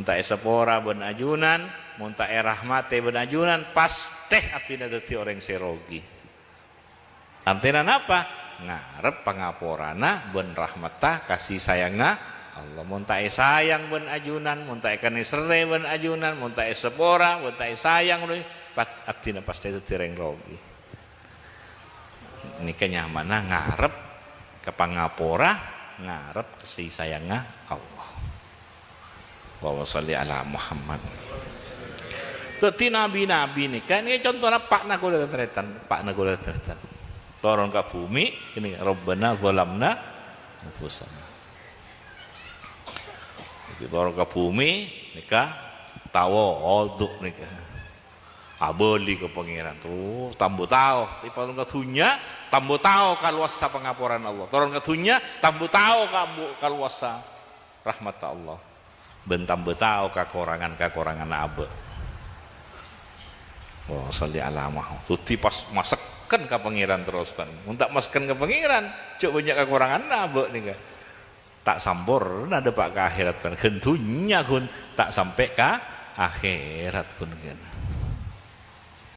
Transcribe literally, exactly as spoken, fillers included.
Mon ta' èsapora bân ajunan, mon ta' èrahmatè bân ajunan, pastè abdhina dhâddhi orèng sè rogi. Artèna napa? Ngarep pangaporana bân rahmatta, kasih sayangnga Allah. Mon ta' èsayang bân ajunan, mon ta' èkanèserrè bân ajunan, mon ta' èsapora, mon ta' èsayang, pat-, abdhina pastè dhâddhi orèng rogi. Nèka nyamana ngarep ka pangapora, ngarep kasih sayangnga Allah. Allahumma shalli ala Muhammad. Dhâddhi nabi-nabi nèka, nèka contona eppa'na kaulâ tan-tarètan, eppa'na kaulâ tan-tarètan. Toron ka bhumè, ini, "Rabbana zalamna anfusana." Dhâddhi toron ka bhumè, nèka, tao, wudu nèka. Abâli ka Pangèran, terros tambâ tao. Toron ka dhunnya, tambâ tao kalowassa pangaporana Allah. Toron ka dhunnya, tambâ tao ka-, kalowassa rahmatta Allah. Bân tambâ tao kakorangan-kakoranganna abâ'. Allahumma shalli ala Muhammad. Dhâddhi pas masekken ka Pangèran terros, bân. Mon ta' masekken ka Pangèran, jhâ' bânnya' kakoranganna abâ' nèka. Ta' samporna dâpa' ka akhèrat, bân. Ghân dhunnya, ghun, ta' sampè' ka akhèrat, ghun, ghân.